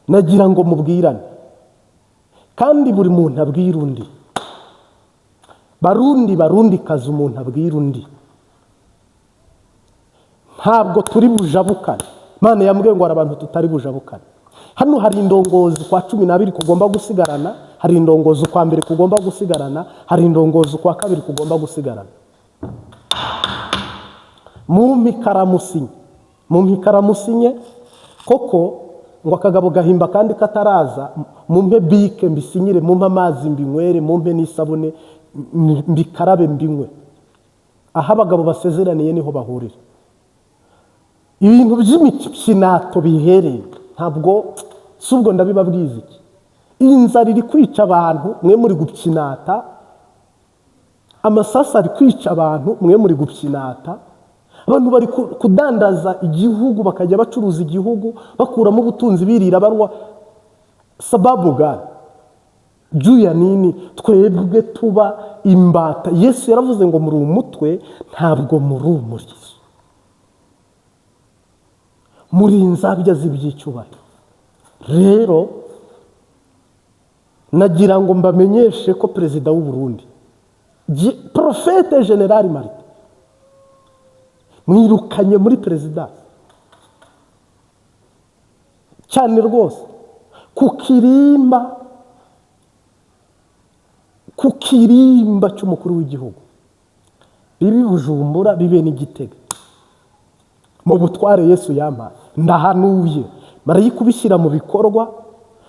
Nagira ngo mubwirane, kandi buri muntu abwira undi. Barundi, Barundi kazi, umuntu abwira undi, ntabwo turi bujabukane. Imana yambwiye ngo hari abantu tutari bujabukane. Hano hari indongozi kwa 12 kugomba gusigarana, hari indongozi ukwa mbere kugomba gusigarana, hari indongozi ukwa kabiri kugomba gusigarana. Mumpe ikaramu usinye, mumpe ikaramu usinye koko. Ngo akagabo gahimba kandi kataraza. Mumpe Bic mbisinyire, mumpe amazi mbinywere, mumpe n'isabune mbikarabe mbinywe. Aho abagabo basezeraniye niho bahurira. Ibintu by'imikinato bihereye, ntabwo si ubwo ndabibabwiza iki. Inzara iri kwica abantu, mwe muri gupyinata. Amasasu ari kwica abantu, mwe muri gupyinata. Abantu bari kudandaza igihugu, bakajya bacuruza igihugu, bakuramo ubutunzi, birira, banywa. Sababu gani? Juu ya nini twebwe tuba imbata? Yesu yaravuze ngo muri umutwe, ntabwo muri umurizo, muri inzabya z'iby'icyubahiro. Rero nagira ngo mbamenyeshe ko perezida w'u Burundi, Prophète Général Martin, mwirukanye muri perezidansi cyane rwose, ku kirimba cy'umukuru w'igihugu, bibe i Bujumbura, bibe n'Igitega. Mu butware Yesu yampaye, ndahanuye, marayika ubishyira mu bikorwa,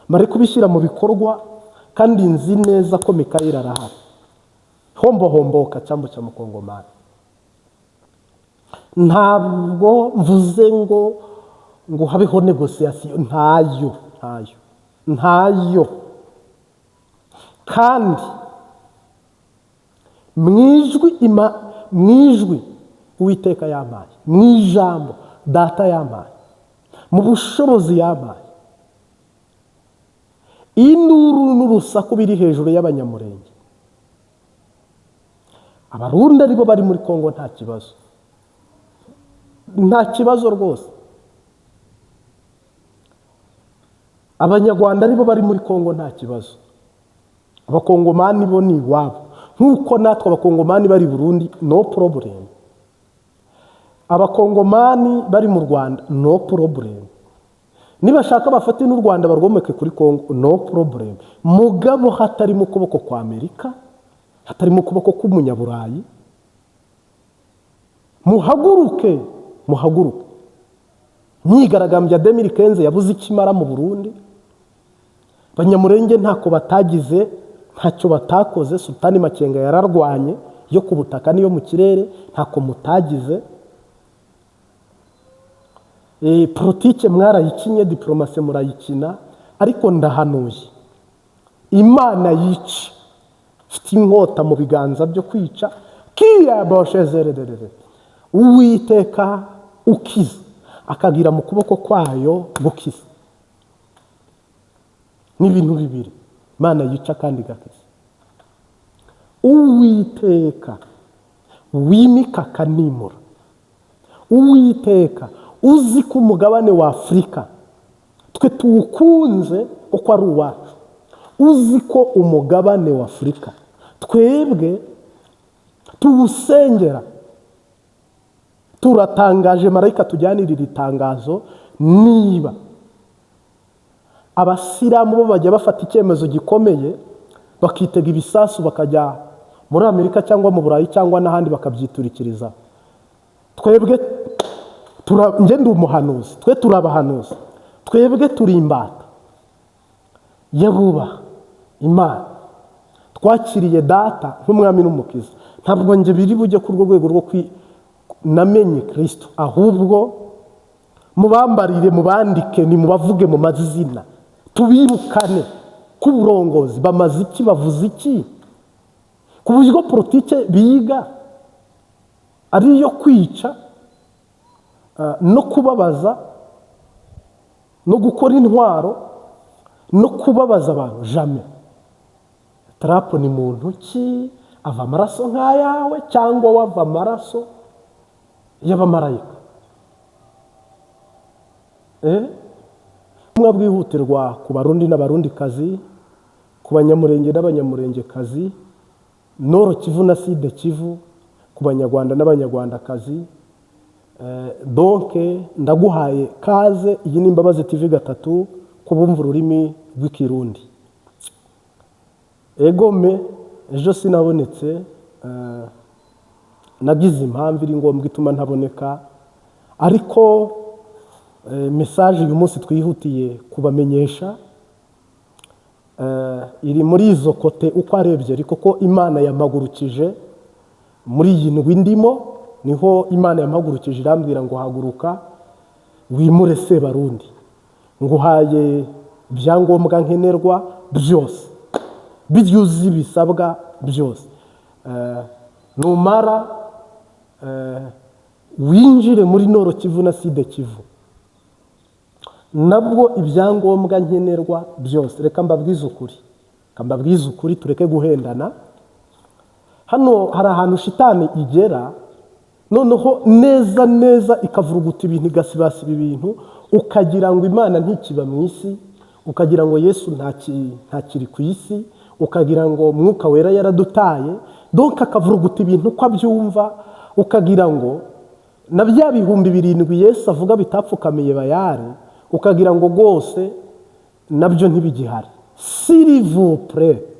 marayika ubishyira mu bikorwa, kandi nzi neza ko Mikayeli arahari. Hombo homboka cyambu cya mukongomani. Ntabwo mvuze ngo habeho négociation, ntayo, ntayo, ntayo. Kandi mu ijwi ima, mu ijwi Uwiteka yampaye, mu ijambo Data yampaye, mu bushobozi yampaye, induru n'urusaku biri hejuru y'Abanyamurenge. Abarundi aribo bari muri Kongo, nta kibazo, nta kibazo rwose. Abanyarwanda aribo bari muri Kongo, nta kibazo. Abakongomani bo ni iwabo, nk'uko natwe Abakongomani bari i Burundi, no problem. Abakongomani bari mu Rwanda, no problem. Nibashaka bafate n'u Rwanda barwomeke kuri Kongo, no problem. Mugabo hatarimo ukuboko kwa Amerika, hatarimo ukuboko k'umunyaburayi, muhaguruke, muhaguruke. Myigaragambyo ya 2015 yabuze icyo imara mu Burundi. Abanyamurenge ntako batagize, ntacyo batakoze. Sultani Makenga yararwanye yo ku butaka n'iyo mu kirere, ntako mutagize. Politike mwarayikinye, diplomatie murayikina, ariko ndahanuye, Imana yica, ifite inkota mu biganza byo kwica kiya boshezererere. Uwiteka ukiza akagira mu kuboko kwayo gukiza, n'ibintu bibiri: Imana yica kandi igakiza. Uwiteka wimika akanimura, Uwiteka uzi ko umugabane wa Afurika twe tuwukunze uko ari uwacu, uzi ko umugabane wa Afurika twebwe tuwusengera, turatangaje. Marayika tujyanire iri tangazo: niba Abasilamu bo bajya bafata icyemezo gikomeye, bakitega ibisasu, bakajya muri Amerika cyangwa mu Burayi cyangwa n'ahandi bakabyiturikiriza, twebwe njye ndi umuhanuzi, twe turi abahanuzi, twebwe turi imbata y'abubaha Imana, twakiriye Data nk'umwami n'umukiza. Ntabwo njye biri bujye ku rwo rwego rwo namenye Kirisito, ahubwo mubambarire, mubandike, nimubavuge mu mazina, tubirukane ku burongozi. Bamaze iki? Bavuze iki? Ku buryo politike biga ari iyo kwica no kubabaza no gukora intwaro no kubabaza abantu. Jamais. Trump ni muntu ki? Ava amaraso nk'ayawe cyangwa wava amaraso y'abamarayika? Eh? Ubutumwa bwihutirwa ku Barundi n'Abarundikazi, ku Banyamurenge n'Abanyamurengekazi, Nord Kivu na Sud Kivu, ku Banyarwanda n'Abanyarwandakazi. Donc ndaguhaye kaze. Iyi ni Imbabazi TV gatatu ku bumva ururimi rw'Ikirundi. Egome, ejo sinabonetse, nagize impamvu iri ngombwa ituma ntaboneka, ariko message uyu munsi twihutiye kubamenyesha iri muri izo côté uko ari ebyiri, kuko Imana yampagurukije muri iyi ndwi ndimo. Niho Imana yampagurukije, irambwira ngo: "Haguruka wimure Sebarundi, nguhaye ibyangombwa nkenerwa byose, byuzi bisabwa byose. Numara winjire muri Nord Kivu na Sud Kivu, nabwo ibyangombwa nkenerwa byose." Reka mbabwize ukuri, reka mbabwize ukuri, tureke guhendana. Hano hari ahantu shitani igera noneho neza neza ikavuruguta ibintu, igasibasiba ibintu, ukagira ngo Imana ntikiba mu isi, ukagira ngo Yesu ntakiri ku isi, ukagira ngo Mwuka Wera yaradutaye. Donc akavuruguta ibintu uko abyumva, ukagira ngo na bya 7000 Yesu avuga bitapfukamiye Bayari, ukagira ngo rwose nabyo ntibigihari. S'il vous plaît,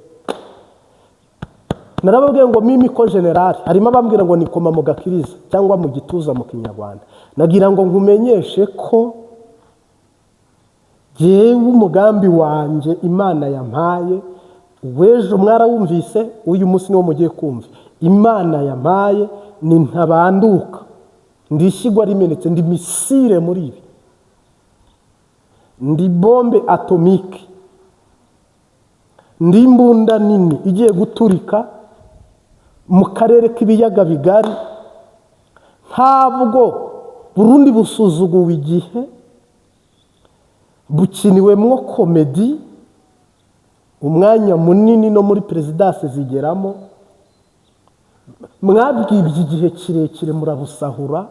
narababwiye ngo mimi ko général, harimo abambwira ngo nikoma mu gakiriza cyangwa mu gituza mu Kinyarwanda. Nagira ngo nkumenyeshe ko jyewe umugambi wanjye Imana yampaye w'ejo mwarawumvise, uyu munsi niwo mugiye kumva. Imana yampaye ni ntabanduka, ndishyigwa rimenetse, ndi missile muri ibi, ndi bombe atomique, ndi imbunda nini igiye guturika mu karere k'Ibiyaga Bigari. Ntabwo Burundi busuzuguwe igihe bukiniwemwo comédie umwanya munini, no muri présidence zigeramo. Mwabwibye igihe kirekire, murabusahura.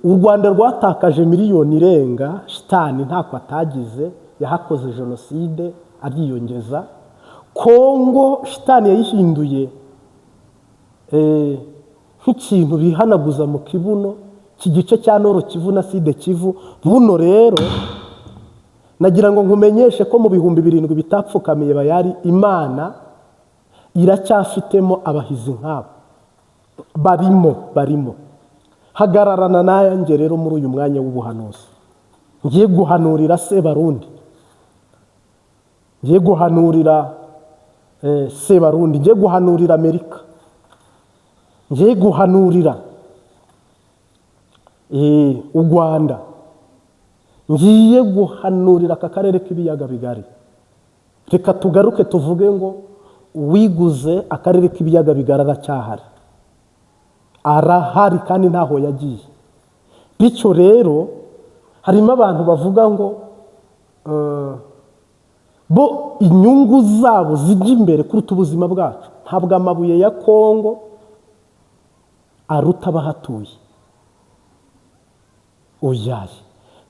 U Rwanda rwatakaje miliyoni irenga. Shitani ntako atagize, yahakoze jenoside ariyongeza. Kongo shitani yayihinduye nk'ikintu bihanaguza mu kibuno, iki gice cya Nord Kivu na Sud Kivu. Buno rero nagira ngo nkumenyeshe ko mu 7000 bitapfukamiye Bayari, Imana iracyafitemo abahizi nk'abo, barimo, barimo. Hagararana nanjye rero muri uyu mwanya w'ubuhanuzi. Ngiye guhanurira Sebarundi, ngiye guhanurira Sebarundi, ngiye guhanurira Amerika, ngiye guhanurira u Rwanda, ngiye guhanurira aka karere k'Ibiyaga Bigari. Reka tugaruke tuvuge ngo uwiguze akarere k'Ibiyaga Bigari aracyahari, arahari kandi ntaho yagiye. Bityo rero harimo abantu bavuga ngo bo inyungu zabo zijya imbere kuruta ubuzima bwacu. Ntabwo amabuye ya Kongo aruta abahatuye, oyaye.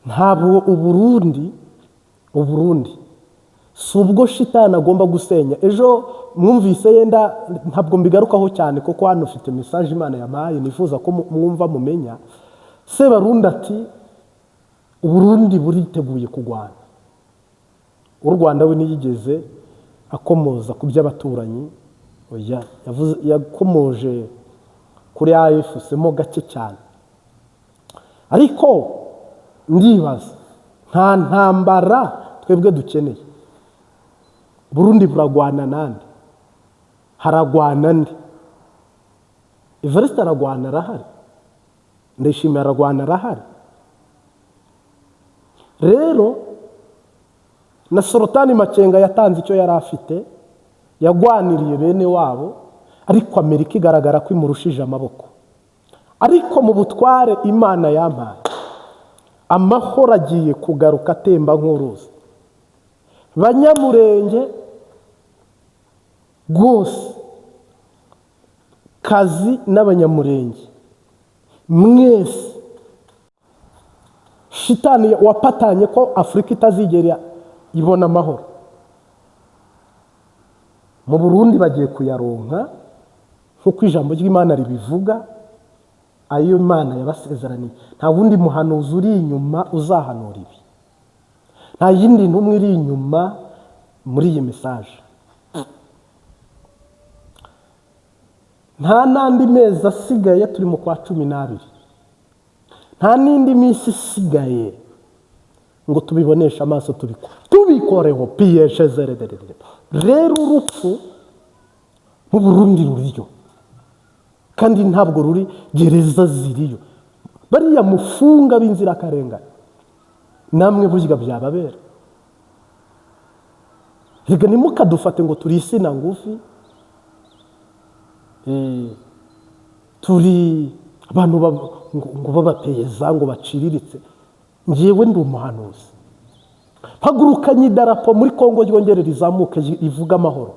Ntabwo Uburundi si ubwo shitani agomba gusenya. Ejo mwumvise, yenda ntabwo mbigarukaho cyane kuko hano ufite message Imana yampaye nifuza ko mwumva mumenya. Sebarundi ati: "Uburundi buriteguye kurwana." U Rwanda we ntiyigeze akomoza ku by'abaturanyi, oya. Yakomoje kuri AFC mo gake cyane. Ariko ndibaza, nta ntambara twebwe dukeneye. Burundi buragwana nande? Haragwana nde? Evariste aragwana, arahari. Ndayishimiye aragwana, arahari. Rero na Sorotani Makenga yatanze icyo yari afite, yagwaniriye bene wabo, ariko Amerika igaragara ko imurushije amaboko. Ariko mu butware Imana yampaye, amahoro agiye kugaruka atemba nk'uruzi. Banyamurenge rwose kazi n'Abanyamurenge mwese. Shitani wapatanye ko Afurika itazigera ibona amahoro, mu Burundi bagiye kuyaronka nk'uko ijambo ry'Imana ribivuga, ayo Imana yabasezeraniye. Nta wundi muhanuzi uri inyuma uzahanura ibi, nta yindi ntumwa iri inyuma muri iyi message. Nta n'andi mezi asigaye, turi mu kwa 12, nta n'indi minsi isigaye ngo tubiboneshe amaso, tubikoreho piyeshe. Rero urupfu mu Burundi ruriyo, kandi ntabwo ruri gereza ziriyo. Bariya mufunga b'inzirakarengane, namwe burya byababera. Reka ntimukadufate ngo turi insina ngufi, turi abantu ngo babapeyeza ngo baciriritse. Ngewe ndi umuhanuzi, mpagurukanye idarapo muri Kongo ryongere rizamuke rivuga amahoro,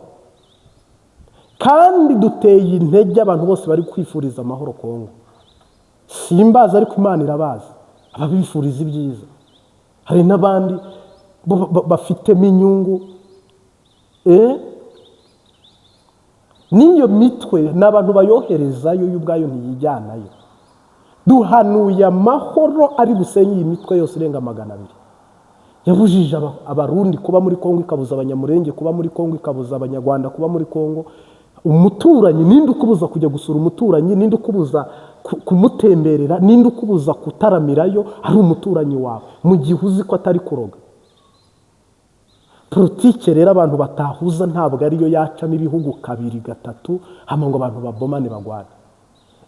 kandi duteye intege abantu bose bari kwifuriza amahoro Kongo. Simbazi, ariko Imana irabazi ababifuriza ibyiza. Hari n'abandi bafitemo inyungu. N'iyo mitwe ni abantu bayoherezayo, yo ubwayo ntiyijyanayo. Duhanuye amahoro ari busenye iyi mitwe yose irenga 200 yabujije Abarundi kuba muri Kongo, ikabuza Abanyamurenge kuba muri Kongo, ikabuza Abanyarwanda kuba muri Kongo. Umuturanyi, ninde ukubuza kujya gusura umuturanyi? Ninde ukubuza kumutemberera? Ninde ukubuza kutaramirayo ari umuturanyi wawe, mu gihe uzi ko atari kuroga? Politike rero abantu batahuza ntabwo ariyo yacamo ibihugu kabiri gatatu, hama ngo abantu babomane, bagwane.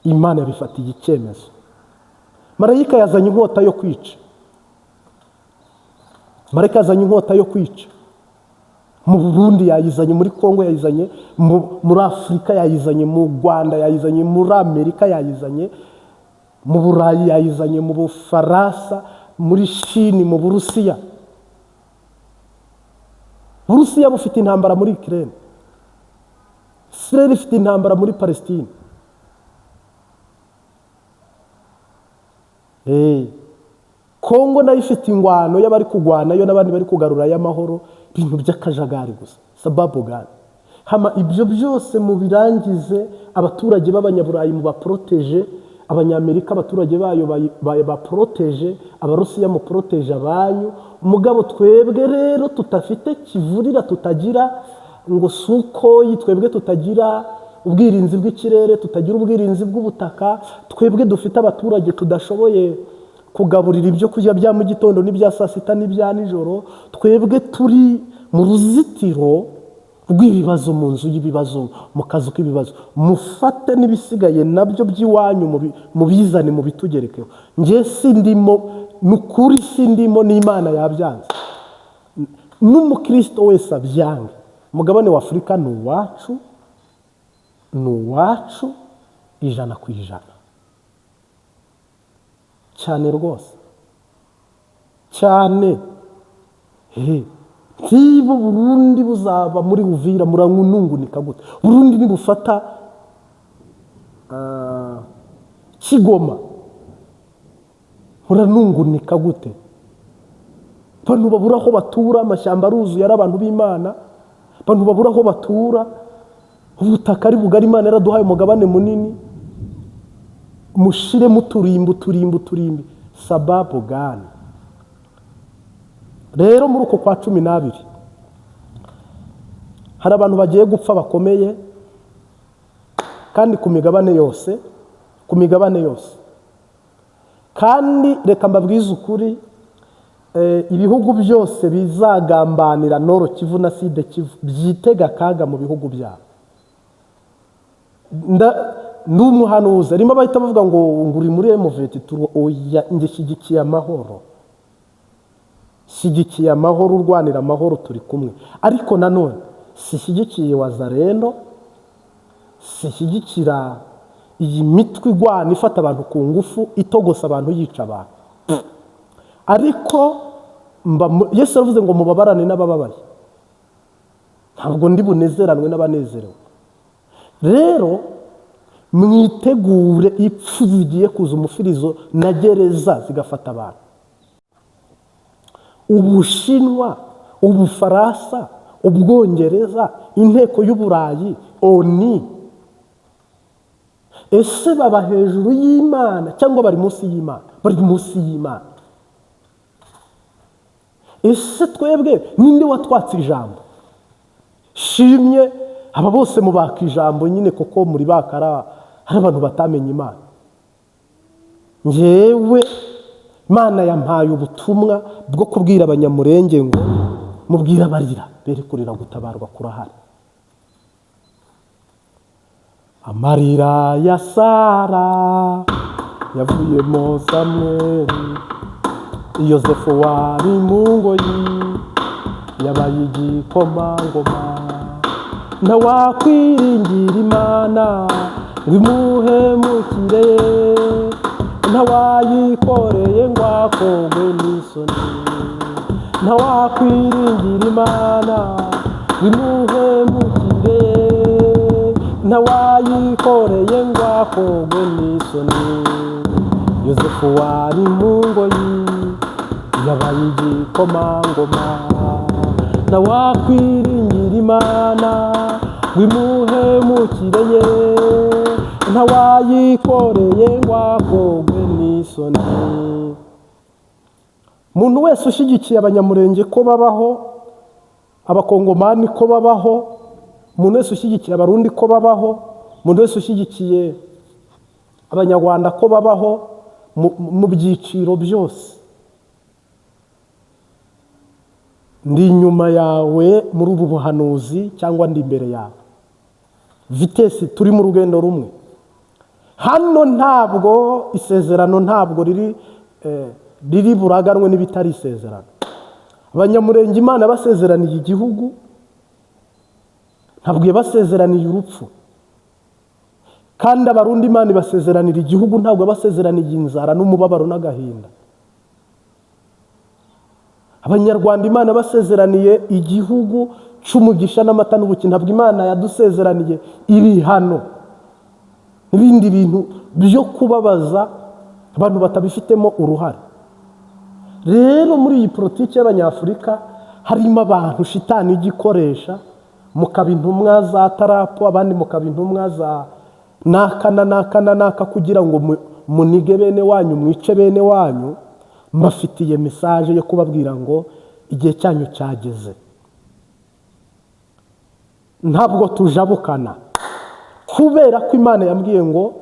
Imana yabifatiye icyemezo. Marayika yazanye inkota yo kwica, marayika yazanye inkota yo kwica mu Burundi, yayizanye muri Kongo, yayizanye muri Afurika, yayizanye mu Rwanda, yayizanye muri Amerika, yayizanye mu Burayi, yayizanye mu Bufaransa, muri Shini, mu Burusiya. Burusiya bufite intambara muri Ukraine, Israel ifite intambara muri Palestine. Kongo nayo ifite ingwano y'abari kurwanayo n'abandi bari kugarura y'amahoro, ibintu by'akajagari gusa. Sababu gani? Hama ibyo byose mubirangize, abaturage b'Abanyaburayi mubaporoteje, Abanyamerika abaturage bayo baporoteje, Abarusiya muporoteje abanyu. Mugabo twebwe rero tutafite kivurira, tutagira ngo sukoyi, twebwe tutagira ubwirinzi bw'ikirere, tutagira ubwirinzi bw'ubutaka, twebwe dufite abaturage tudashoboye kugaburira ibyo kurya bya mu gitondo n'ibya saa sita n'ibya nijoro, twebwe turi mu ruzitiro rw'ibibazo, mu nzu y'ibibazo, mu kazu k'ibibazo, mufate n'ibisigaye nabyo by'iwanyu mubizane mubitugerekeho. Njye sindimo, ni ukuri sindimo, n'Imana yabyanze, n'umukristo wese abyange. Umugabane wa Afurika ni uwacu, ni uwacu 100% cyane rwose cyane. Ntiba Burundi buzaba muri Uvira, murangunungunika gute? Burundi nibufata Kigoma, muranungunika gute? Abantu babura aho batura, amashyamba aruzuye ari abantu b'Imana, abantu babura aho batura, ubutaka ari bugari, Imana yaraduhaye umugabane munini, mushiremo uturimbi, uturimbi, uturimbi. Sababu gani? Rero muri uko kwa 12 hari abantu bagiye gupfa bakomeye, kandi ku migabane yose, ku migabane yose. Kandi reka mbabwize ukuri, ibihugu byose bizagambanira Nord Kivu na Sud Kivu byitega akaga mu bihugu byabo. Ndi umuhanuzi, harimo abahita bavuga ngo uri muri M23. Oya, njye shyigikiye amahoro, shyigikiye amahoro, urwanira amahoro turi kumwe. Ariko nanone sishyigikiye Wazalendo, sishyigikira iyi mitwe igwana ifata abantu ku ngufu, itogosa abantu, yica abantu. Ariko Yesu yaravuze ngo mubabarane n'abababaye, ntabwo ndi bunezeranwe n'abanezerewe. Rero mwitegure ipfu zigiye kuza, umufirizo na gereza zigafata abantu. Ubushinwa, Ubufaransa, Ubwongereza, Inteko y'Uburayi, ONU, ese baba hejuru y'Imana cyangwa bari munsi y'Imana? Bari munsi y'Imana. Ese twebwe ninde watwatse ijambo? Shimye aba bose mubaka ijambo nyine, kuko muri bakara hari abantu batamenye Imana. Ngewe Imana yampaye ubutumwa bwo kubwira Abanyamurenge ngo mubwire abarira bere kurira, gutabarwa kurahari. Amarira ya Sara yavuyemo Samweli, Yosefu wari mu ngoyi yabaye igikomangoma. Ntawakwiringira Imana ngo imuhemukire, ntawayikoreye ngo akogwe n'isoni. Ntawakwiringira Imana ngo imuhemukire, ntawayikoreye ngo akogwe n'isoni. Yosefu wari mu ngoyi yabaye igikomangoma. Ntawakwiringira Imana ngo imuhemukire ye, ntawayikoreye ngo akogwe n'isoni. Umuntu wese ushyigikiye Abanyamurenge ko babaho, Abakongomani ko babaho, umuntu wese ushyigikiye Abarundi ko babaho, umuntu wese ushyigikiye Abanyarwanda ko babaho mu byiciro byose, ndi inyuma yawe muri ubu buhanuzi cyangwa ndi imbere yawe. Vitesse, turi mu rugendo rumwe hano. Ntabwo isezerano ntabwo riri buraganwe n'ibitari isezerano. Abanyamurenge Imana basezeraniye igihugu, ntabwo yabasezeraniye urupfu. Kandi Abarundi Imana ibasezeranira igihugu, ntabwo yabasezeraniye inzara n'umubabaro n'agahinda. Abanyarwanda Imana basezeraniye igihugu cy'umugisha n'amata n'ubuki, ntabwo Imana yadusezeraniye ibihano n'ibindi bintu byo kubabaza abantu batabifitemo uruhare. Rero muri iyi politiki y'Abanyafurika harimo abantu shitani ijya ikoresha, mukaba intumwa za tarapo, abandi mukaba intumwa za naka na naka na naka, kugira ngo munige bene wanyu, mwice bene wanyu. Mbafitiye message yo kubabwira ngo igihe cyanyu cyageze, ntabwo tujabukana, kubera ko Imana yambwiye ngo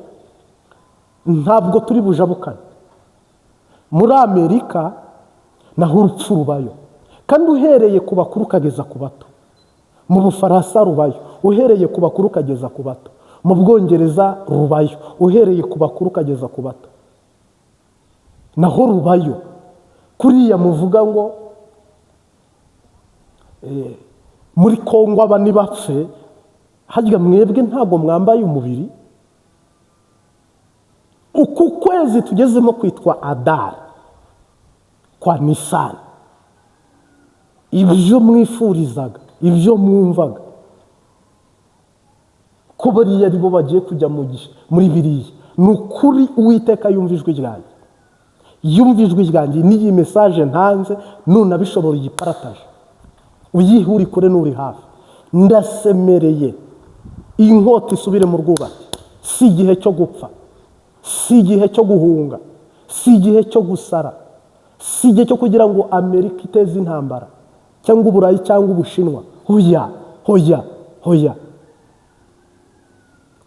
ntabwo turi bujabukane. Muri Amerika naho urupfu rubayo, kandi uhereye ku bakuru ukageza ku bato. Mu Bufaransa rubayo, uhereye ku bakuru ukageza ku bato. Mu Bwongereza rubayo, uhereye ku bakuru ukageza ku bato, naho rubayo. Kuriya muvuga ngo muri Kongo aba ntibapfe, harya mwebwe ntabwo mwambaye umubiri? Uku kwezi tugezemo kwitwa Adari kwa Nisani. Ibyo mwifurizaga, ibyo mwumvaga ko bariya ari bo bagiye kujya muri biriya, ni ukuri Uwiteka yumva ijwi ryanjye, yumva ijwi ryanjye n'iyi message ntanze. Nunabishobora uyiparataje, uyihe uri kure n'uri hafi. Ndasemereye, inkota isubire mu rwubati. Si igihe cyo gupfa, si igihe cyo guhunga, si igihe cyo gusara, si igihe cyo kugira ngo Amerika iteze intambara cyangwa Uburayi cyangwa Ubushinwa. Hoya, hoya, hoya!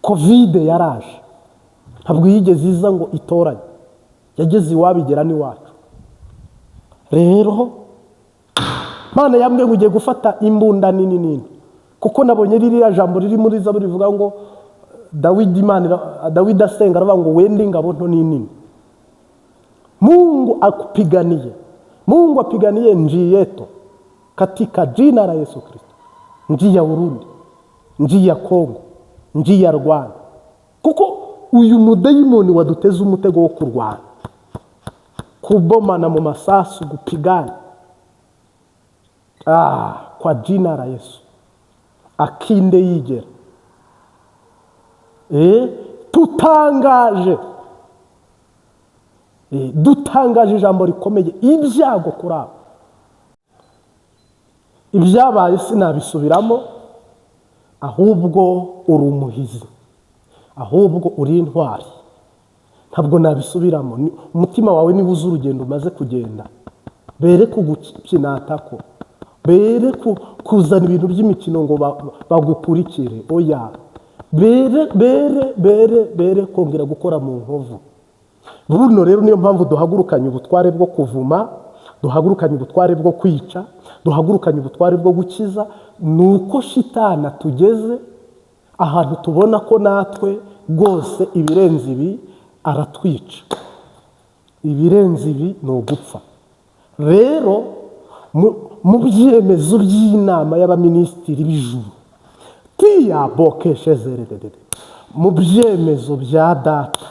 COVID yaraje, ntabwo yigeze iza ngo itoranye, yageze iwabo igera n'iwacu. Rero Mana yambwiye ngo ugiye gufata imbunda nini nini, kuko nabonye ririya jambo riri muri Zaburi rivuga ngo Dawidi, Imana Dawidi asenga aravuga ngo wende ingabo nto n'inini. Mungu akupiganiye, Mungu apiganie nchi yetu katika jina la Yesu Kristo, nchi ya Burundi, nchi ya Kongo, nchi ya Rwanda, kuko uyu mudayimoni waduteze umutego wo kurwana, kubomana mu masasu, gupigana. Kwa jina la Yesu akinde yigera. Tutangaje dutangaje ijambo rikomeye, ibyago kuri abo. Ibyabaye sinabisubiramo, ahubwo uri umuhizi, ahubwo uri intwari. Ntabwo nabisubiramo. Umutima wawe niba uzi urugendo umaze kugenda, bere kugukinatako, bere kuzana ibintu by'imikino ngo bagukurikire. Oya, bere bere bere bere kongera gukora mu nkovu. Buno rero niyo mpamvu duhagurukanye ubutware bwo kuvuma, duhagurukanye ubutware bwo kwica, duhagurukanye ubutware bwo gukiza. Ni uko shitana tugeze ahantu tubona ko natwe rwose ibirenze ibi aratwica, ibirenze ibi ni ugupfa. Rero mu byemezo by'inama y'abaminisitiri b'ijuru, tiya bokeshezererere, mu byemezo bya Data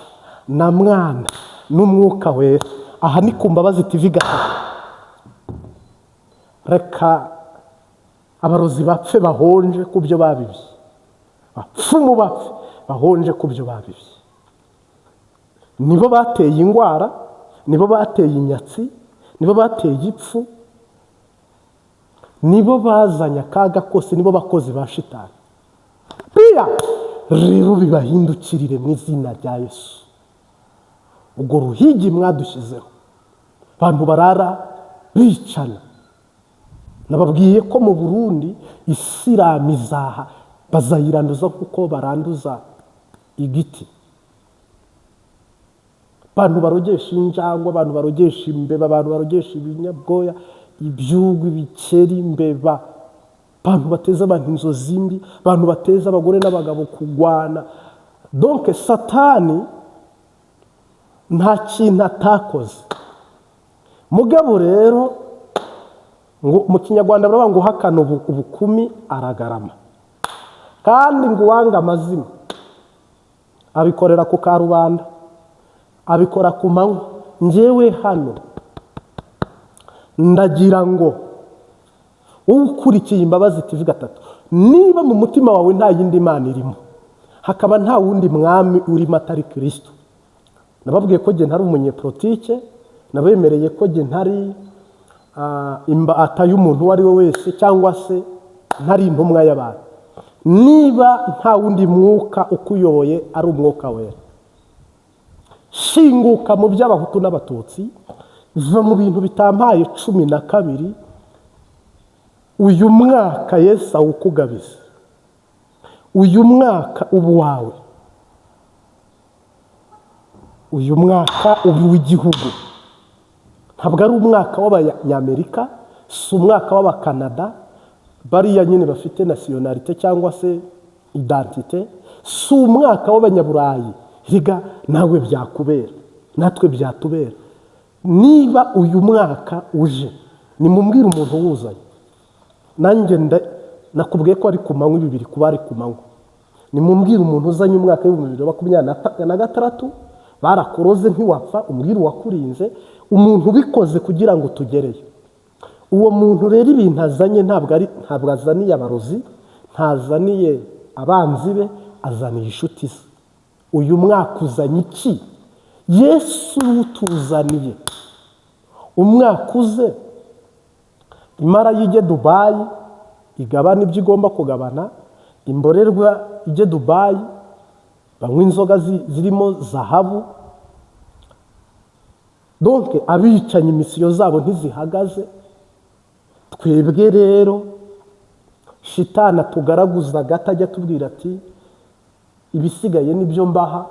na Mwana n'Umwuka Wera, aha ni ku Mbabazi TV 3. Reka abarozi bapfe bahonje ku byo babibye, bapfumu bapfe bahonje ku byo babibye. Nibo bateye indwara, nibo bateye inyatsi, nibo bateye ipfu, nibo bazanye akaga kose, nibo bakozi ba shitani. Pia rero bibahindukirire mu izina rya Yesu. Ubwo ruhigi mwadushyizeho, abantu barara bicana. Nababwiye ko mu Burundi isilamu izaha bazayiranduza kuko baranduza igiti. Abantu barogesha injangwe, abantu barogesha imbeba, abantu barogesha ibinyabwoya, ibyugu, ibikeri, imbeba, abantu bateza abantu inzozi mbi, abantu bateza abagore n'abagabo kugwana. Donc Satani nta kintu atakoze. Mugabo rero ngo mu Kinyarwanda baravuga ngo uhakana ubukumi aragarama, kandi ngo uwanga amazima abikorera ku karubanda, abikora ku manywa. Njyewe hano ndagira ngo ukurikiye Imbabazi TV 3, niba mu mutima wawe nta yindi mana irimo, hakaba nta wundi mwami urimo atari Kirisito. Nababwiye ko jye ntari umunyepolitike, nabemereye ko jye ntari imbata y'umuntu uwo ari we wese, cyangwa se ntari intumwa y'abantu. Niba nta wundi mwuka ukuyoboye ari Umwuka Wera, shinguka mu by'Abahutu n'Abatutsi, va mu bintu bitampaye 12. Uyu mwaka Yesu awukugabize, uyu mwaka uba uwawe, uyu mwaka uba uw'igihugu. Ntabwo ari umwaka w'Abanyamerika, si umwaka w'Abakanada, bariya nyine bafite nationalité cyangwa se identité, si umwaka w'Abanyaburayi. Riga nawe byakubera, natwe byatubera. Niba uyu mwaka uje, nimubwire umuntu uwuzanye. Nanjye nakubwiye ko ari ku manywa, ibi biri kuba ari ku manywa. Nimubwire umuntu uzanye umwaka w'2026. Barakuroze ntiwapfa, umbwire uwakurinze, umuntu ubikoze kugira ngo tugereyo. Uwo muntu rero ibintu azanye ntabwo azaniye abarozi, ntazaniye abanzi be, azaniye inshuti ze. Uyu mwaka uzanye iki? Yesu utuzaniye umwaka uze, imara y'ijye Dubayi igabana ibyo igomba kugabana, imborerwa ijye Dubayi banywa inzoga zirimo zahabu. Donc abicanyi mission zabo ntizihagaze. Twebwe rero shitana tugaraguza gato, ajya atubwira ati ibisigaye nibyo mbaha,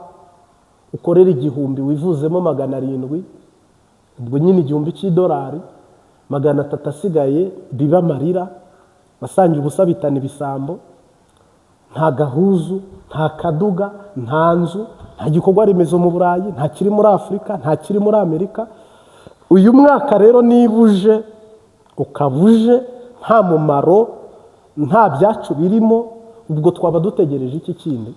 ukorera 1000 wivuzemo 700, ubwo nyine 1000 cy'idolari, 300 asigaye biba amarira, basangiye ubusa bitana ibisambo. Nta gahuzu, nta kaduga, nta nzu, nta gikorwa remezo mu Burayi, nta kiri muri Afurika, nta kiri muri Amerika. Uyu mwaka rero niba uje ukaba uje nta mumaro, nta byacu birimo, ubwo twaba dutegereje iki kindi?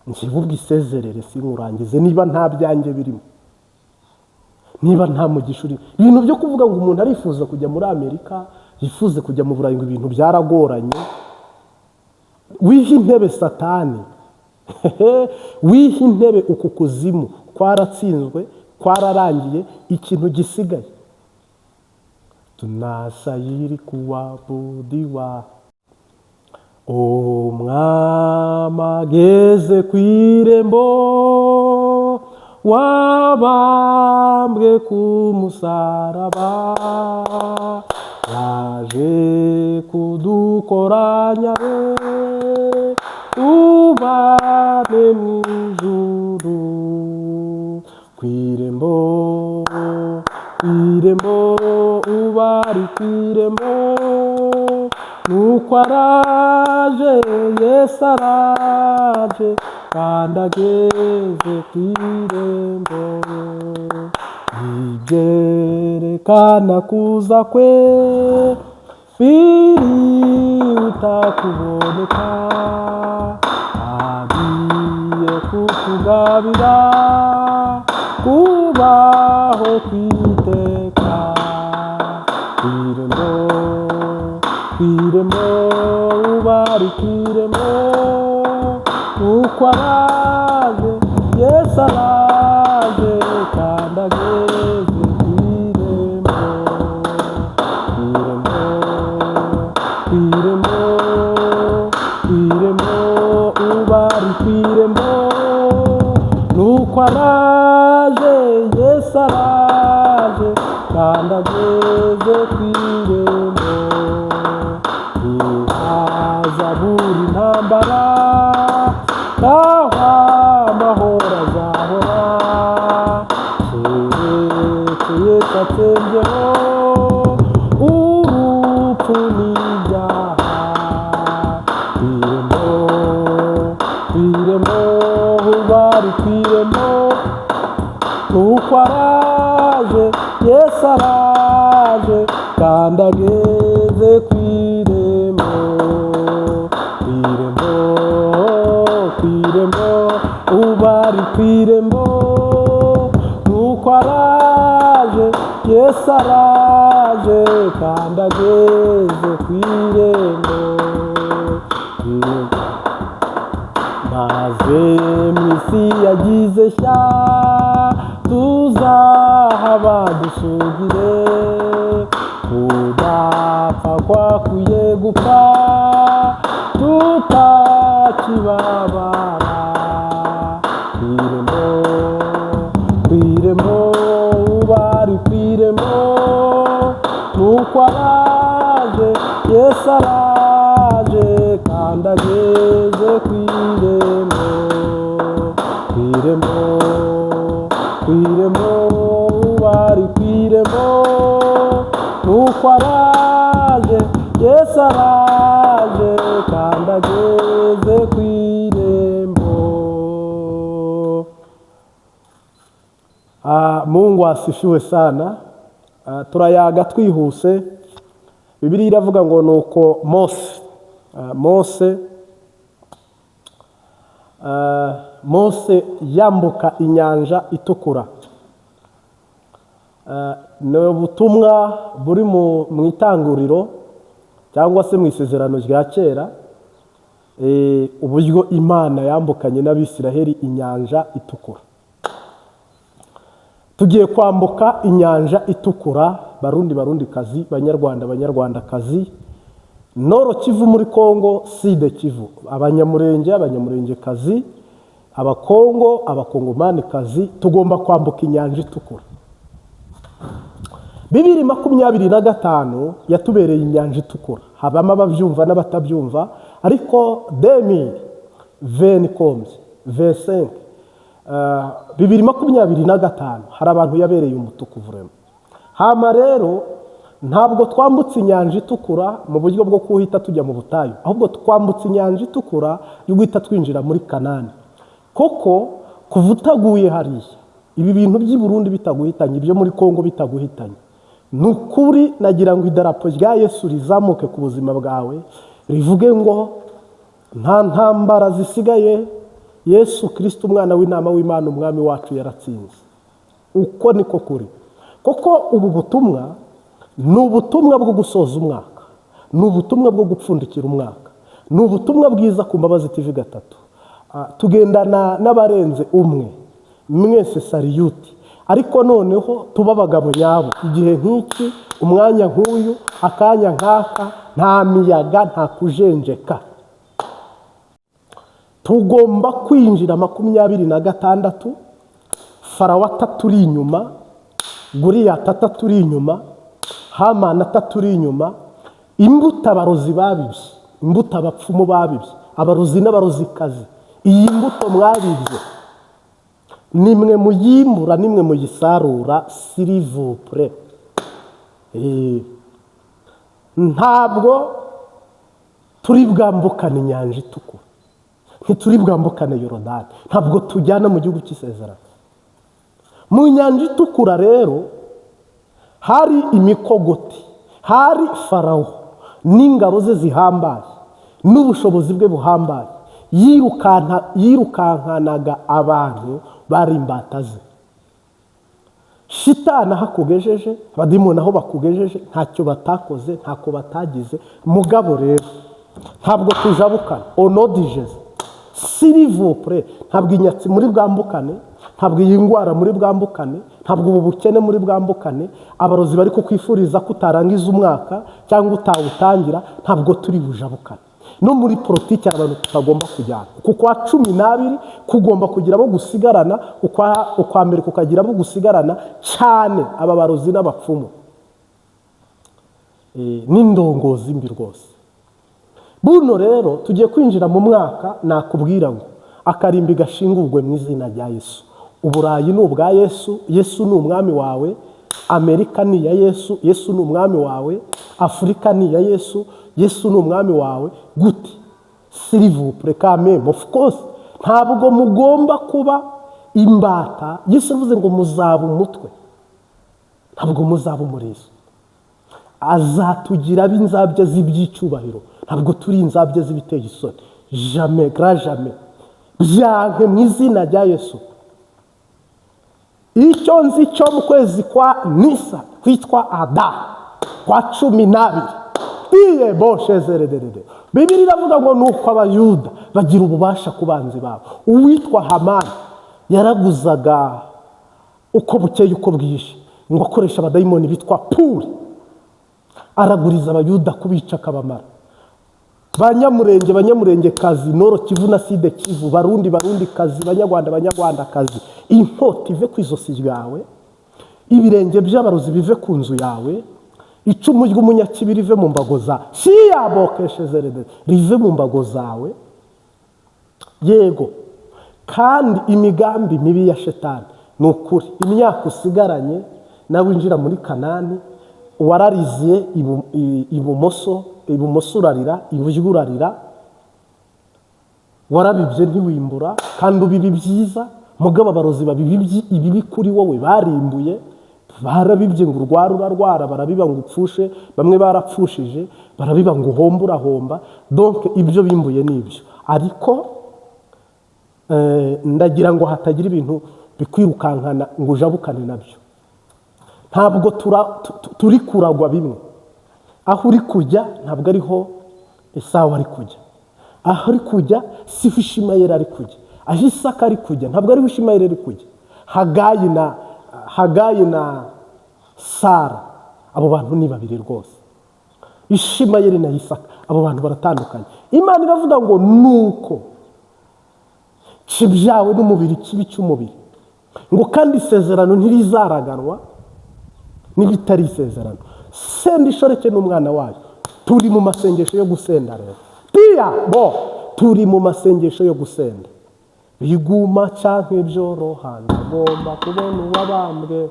Njyewe ubwo isezerere sinkurangize niba nta byanjye birimo, niba nta mugisha urimo. Ibintu byo kuvuga ngo umuntu arifuza kujya muri Amerika, yifuze kujya mu Burayi, ngo ibintu byaragoranye, wiha intebe Satani, wiha intebe uku kuzimu kwaratsinzwe, kwararangiye. Ikintu gisigaye Tunastahili kuabudiwa. Umwami ageze ku irembo, wabambwe ku musaraba, yaje kudukoranya be, tubane mu ijuru. Ku irembo, ku irembo, ubari ku irembo, nuko araje, Yesu araje, kandi ageze ku irembo. Ibyerekana kuza kwe birihuta kuboneka, agiye kutugabira kubaho kwiteka. Ku irembo, ku irembo, ubari ku irembo, nuko araje, Yesu araje, kandi ageze ku irembo. Ku irembo, ku irembo, ku irembo, ubari ku irembo, nuko araje, Yesu araje, kandi ageze ku irembo. Ntihazabura intambara, naho amahoro azahora, keretse Yesu atsembyeho urupfu n'ibyaha. Ku irembo, ku irembo, bari ku irembo, nuko araje, Yesu araje, kandi ageze ku irembo. Ku irembo, ku irembo, ubari ku irembo, nuko araje, Yesu araje, kandi ageze ku irembo. Maze mu isi yagize shya tuzahaba dusugire, kudapfa kwakuye gupfa, tutakibabara. Ku irembo, ku irembo, bari ku irembo, nuko araje, Yesu araje, kandi ageze ku irembo. Ku irembo, ku irembo, bari ku irembo, nuko araje, Yesu araje, kandi ageze ku irembo. Ah, Mungu asifiwe sana. Ah, turayaga twihuse. Bibiliya iravuga ngo nuko Mose, Mose yambuka Inyanja Itukura. Ni ubutumwa buri mu Itanguriro cyangwa se mu Isezerano rya Kera, uburyo Imana yambukanye n'Abisiraheli Inyanja Itukura. Tugiye kwambuka Inyanja Itukura, Barundi, Barundikazi, Banyarwanda, Banyarwandakazi, Nord Kivu muri Kongo, Sud Kivu, Abanyamurenge, Abanyamurengekazi, Abakongo, Abakongomanikazi, tugomba kwambuka Inyanja Itukura. 2025 yatubereye Inyanja Itukura, habamo ababyumva n'abatabyumva, ariko 2020 combien, 25, 2025 hari abantu yabereye umutuku vraiment. Hama rero ntabwo twambutse Inyanja Itukura mu buryo bwo kuhita tujya mu butayu, ahubwo twambutse Inyanja Itukura yo guhita twinjira muri Kanani, kuko kuva utaguye hariya, ibi bintu by'i Burundi bitaguhitanye, ibyo muri Kongo bitaguhitanye, ni ukuri nagira ngo idarapo rya Yesu rizamuke ku buzima bwawe, rivuge ngo nta ntambara zisigaye, Yesu Kirisita umwana w'intama w'Imana, umwami wacu, yaratsinze. Uko niko kuri, kuko ubu butumwa ni ubutumwa bwo gusoza umwaka, ni ubutumwa bwo gupfundikira umwaka, ni ubutumwa bwiza ku Mbabazi TV 3. Tugendana n'abarenze umwe, mwese salute. Ariko noneho tuba abagabo nyabo igihe nk'iki. Umwanya nk'uyu, akanya nk'aka, nta miyaga, nta kujenjeka. Tugomba kwinjira 26, Farawo ataturi inyuma, Guriyati ataturi inyuma, Hamani ataturi inyuma. Imbuto abarozi babibye, imbuto abapfumu babibye, abarozi n'abarozikazi, iyi mbuto mwabibye nimwe muyimbura, nimwe muyisarura, s'il vous plaît. Ntabwo turi bwambukane inyanja itukura, ntituri bwambukane Yorodani, ntabwo tujyana mu gihugu cy'isezerano. Mu nyanja itukura rero hari imikogoti, hari Farawo n'ingabo ze zihambaye n'ubushobozi bwe buhambaye, yirukankanaga abantu bari imbata ze. Shitani aho akugejeje, abadimoni aho bakugejeje, ntacyo batakoze, ntako batagize. Mugabo rero ntabwo tujabukana onodijeze, s'il vous plaît. Ntabwo inyatsi muri bwambukane, ntabwo iyi ndwara muri bwambukane, ntabwo ubu bukene muri bwambukane. Abarozi bari kukwifuriza ko utarangiza umwaka cyangwa utawutangira, ntabwo turi bujabukane. No muri politiki hari abantu tutagomba kujyana. Ku kwa 12 kugomba kugira abo gusigarana, ukwa mbere kukagira abo gusigarana, cyane aba barozi n'abapfumu n'indongozi mbi rwose. Buno rero tugiye kwinjira mu mwaka, nakubwira ngo akarimbi gashingurwe mu izina rya Yesu. Uburayi ni ubwa Yesu, Yesu ni umwami wawe. Amerika ni iya Yesu, Yesu ni umwami wawe. Afurika ni iya Yesu, Yesu ni umwami wawe. Gute? S'il vous plaît, quand même, of course, ntabwo mugomba kuba imbata. Yesu yavuze ngo muzaba umutwe, ntabwo muzaba umurizo. Azatugira ab'inzabya z'iby'icyubahiro, ntabwo turi inzabya z'ibiteye isoni. Jamais, grand jamais, byanke mu izina rya Yesu. Icyo nzi cyo, mu kwezi kwa Nisa kwitwa Ada, kwa 12, iye boshezerederede, Bibiri iravuga ngo nuko Abayuda bagira ububasha ku banzi babo. Uwitwa Hamani yaraguzaga uko bukeye uko bwije, ngo akoresha abadayimoni bitwa Puri, araguriza Abayuda kubica akabamara. Banyamurenge, Banyamurengekazi, Nord Kivu na Sud Kivu, Barundi, Barundi kazi, Banyarwanda, Banyarwandakazi, inkota ive ku izosi ryawe, ibirenge by'abarozi bive ku nzu yawe, icumu ry'umunyakibi rive mu mbago za siyabokeshezerede, rive mu mbago zawe. Yego, kandi imigambi mibi ya Shetani, ni ukuri, imyaka usigaranye nawe winjira muri Kanani warariziye ibumoso, ibumoso urarira, iburyo urarira. Warabibye ntiwimbura, kandi ubiba ibyiza. Mugabo abarozi babiba ibibi kuri wowe, barimbuye, barabibye ngo urware, urarwara, barabiba ngo upfushe, bamwe barapfushije, barabiba ngo uhombe, urahomba. Donc ibyo bimbuye ni ibyo. Ariko ndagira ngo hatagira ibintu bikwirukankana ngo ujabukane nabyo. Ntabwo turi kuragwa bimwe. Aho uri kujya ntabwo ariho Esawu ari kujya, aho uri kujya siho Ishimayeli ari kujya, aho Isaka ari kujya ntabwo ariho Ishimayeli ari kujya. Hagayi na Sara, abo bantu ni babiri rwose. Ishimayeli na Isaka, abo bantu baratandukanye. Imana iravuga ngo nuko kibyawe n'umubiri kibi cy'umubiri, ngo kandi isezerano ntirizaraganwa n'ibitari isezerano. Senda ishoreke n'umwana wayo. Turi mu masengesho yo gusenda rero, piya bo, turi mu masengesho yo gusenda. Biguma canke byoroha, ndagomba kubona uwabambwe.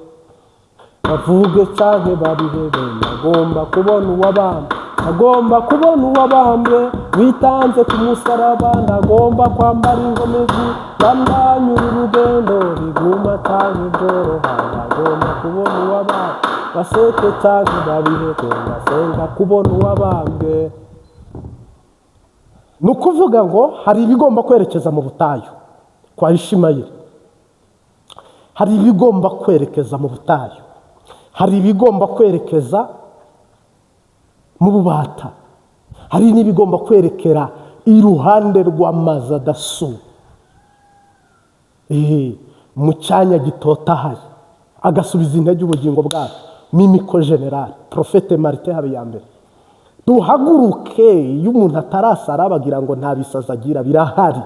Bavuge canke babihebe, ndagomba kubona uwabambwe. Ndagomba kubona uwabambwe witanze ku musaraba. Ndagomba kwambara inkomezi, bandanyura urugendo. Biguma canke byoroha, ndagomba kubona uwabambwe. Baseke canke babihebe, ndasenga kubona uwabambwe. Ni ukuvuga ngo hari ibigomba kwerekeza mu butayu kwa Ishimayeli, hari ibigomba kwerekeza mu butayu, hari ibigomba kwerekeza mu bubata, hari n'ibigomba kwerekera iruhande rw'amazi adasuma, mu cyanya gitotahaye, agasubiza intege ubugingo bwacu. Mimiko General, Prophète Martin Habiyambere. Duhaguruke. Iyo umuntu atarasara bagira ngo nta bisazi agira, birahari.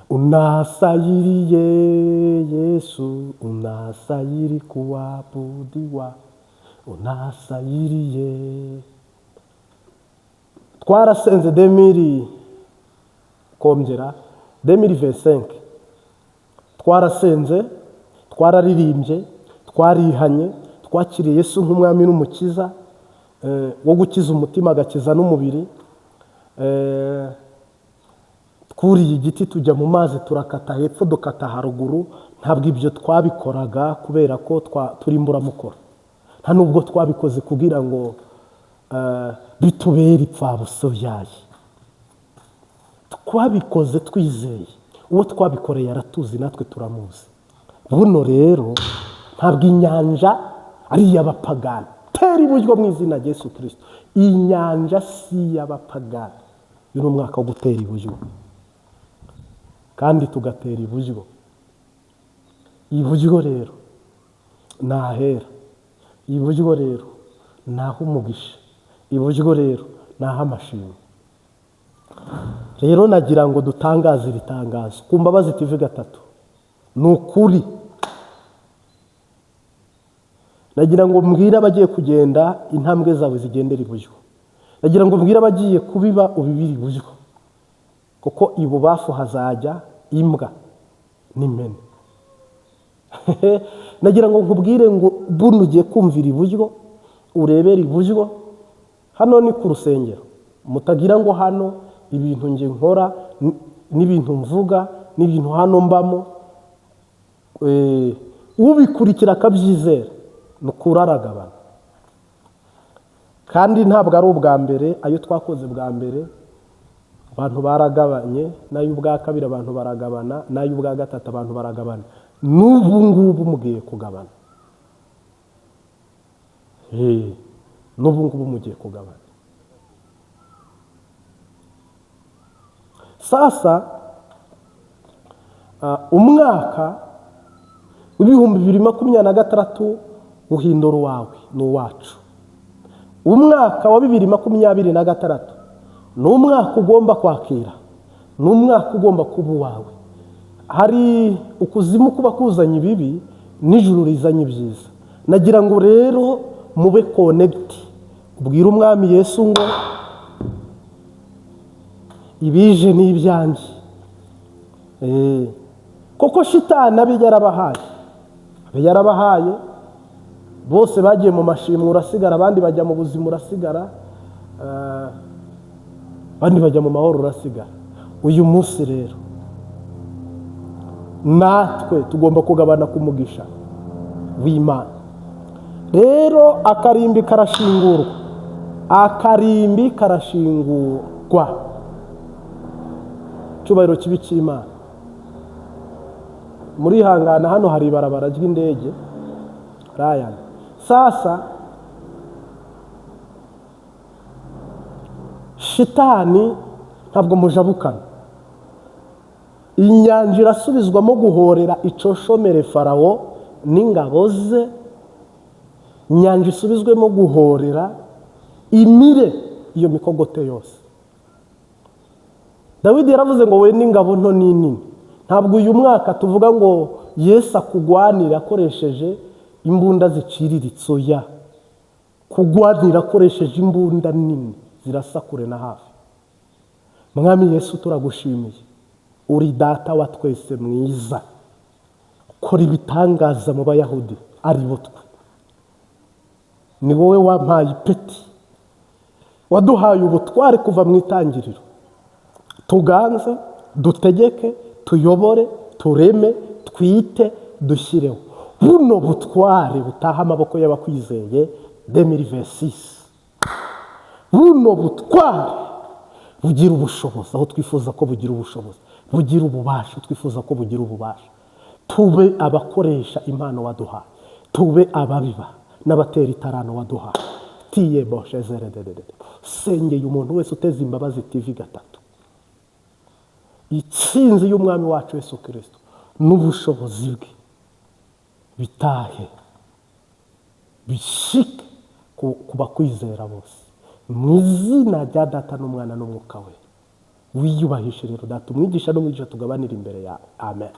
Unastahili Yesu, unastahili kuabudiwa, unastahili. Twarasenze 2000 kongera 2025, twarasenze, twararirimbye, twarihanye, twakiriye Yesu nk'umwami n'umukiza, wo gukiza umutima agakiza n'umubiri. Twuriye igiti, tujya mu mazi, turakata hepfo, dukata haruguru. Ntabwo ibyo twabikoraga kubera ko turi imburamukoro, nta nubwo twabikoze kugira ngo bitubere ipfabusa byaye. Twabikoze twizeye uwo twabikoreye, aratuzi, natwe turamuzi. Buno rero ntabwo inyanja ari iy'abapagani. Tera iburyo mu izina rya Yesu Kirisito. Inyanja si iy'abapagani. Uyu ni umwaka wo gutera iburyo, kandi tugatera iburyo. Iburyo rero ni ahera, iburyo rero ni ah'umugisha, iburyo rero ni ah'amashimwe. Rero nagira ngo dutangaze iri tangazo ku Mbabazi TV gatatu. Ni ukuri, nagira ngo mbwire abagiye kugenda, intambwe zawe zigendera iburyo. Nagira ngo mbwire abagiye kubiba, ubibire iburyo, kuko ibubafu hazajya imbwa n'impene. Nagira ngo nkubwire ngo buno ugiye kumvira iburyo, urebere iburyo. Hano ni ku rusengero, mutagira ngo hano ibintu nge nkora n'ibintu mvuga n'ibintu hano mbamo. Ubikurikira akabyizera ni ukuri aragabana. Kandi ntabwo ari ubwa mbere. Ayo twakoze bwa mbere abantu baragabanye, n'ay'ubwa kabiri abantu baragabana, n'ay'ubwa gatatu abantu baragabana, n'ubu ngubu mugiye kugabana. N'ubu ngubu mugiye kugabana. Sasa umwaka w'2026 uhindura uwawe ni uwacu. Umwaka wa 2026 ni umwaka ugomba kwakira, ni umwaka ugomba kuba uwawe. Hari ukuzimu kuba kuzanye ibibi, n'ijuru rizanye ibyiza. Nagira ngo rero mube connect, ubwire umwami Yesu ngo ibije ni ibyanjye. Koko shitani abe yarabahaye, abe yarabahaye bose bagiye mu mashimwe urasigara, abandi bajya mu buzima urasigara, abandi bajya mu mahoro urasigara. Uyu munsi rero natwe tugomba kugabana ku mugisha w'Imana. Rero akarimbi karashingurwa, akarimbi karashingurwa. Icyubahiro kibi cy'Imana. Murihangana, hano hari ibarabara ry'indege Ryan. Sasa shitani ntabwo mujabukana. Inyanja irasubizwamo guhorera icoshomere Farawo n'ingabo ze. Inyanja isubizwemo guhorera, imire iyo mikogote yose. Dawidi yaravuze ngo we n'ingabo nto n'inini. Ntabwo uyu mwaka tuvuga ngo Yesu akugwanira akoresheje imbunda ziciriritse, oya, kugwanira akoresheje imbunda nini zirasa kure na hafi. Mwami Yesu, turagushimiye, uri data wa twese mwiza. Kora ibitangaza mu Bayahudi ari bo twe. Ni wowe wampaye ipeti, waduhaye ubutware kuva mu itangiriro. Tuganze, dutegeke, tuyobore, tureme, twite, dushyireho. Buno butware butaha amaboko y'abakwizeye 2026. Buno butware bugira ubushobozi aho twifuza ko bugira ubushobozi, bugira ububasha twifuza ko bugira ububasha. Tube abakoresha impano waduhaye, tube ababiba n'abatera itarano waduhaye. Tiye boshe zere dedede. Sengeye umuntu wese uteze Imbabazi TV gatatu, itsinzi y'umwami wacu Yesu Kirisito n'ubushobozi bwe bitahe. Bishike ku bakwizera bose, mu izina rya Data n'Umwana n'Umwuka We. Wiyubahishe rero, Data, umwigisha n'umwigisha tugabanira imbere yawe. Amen.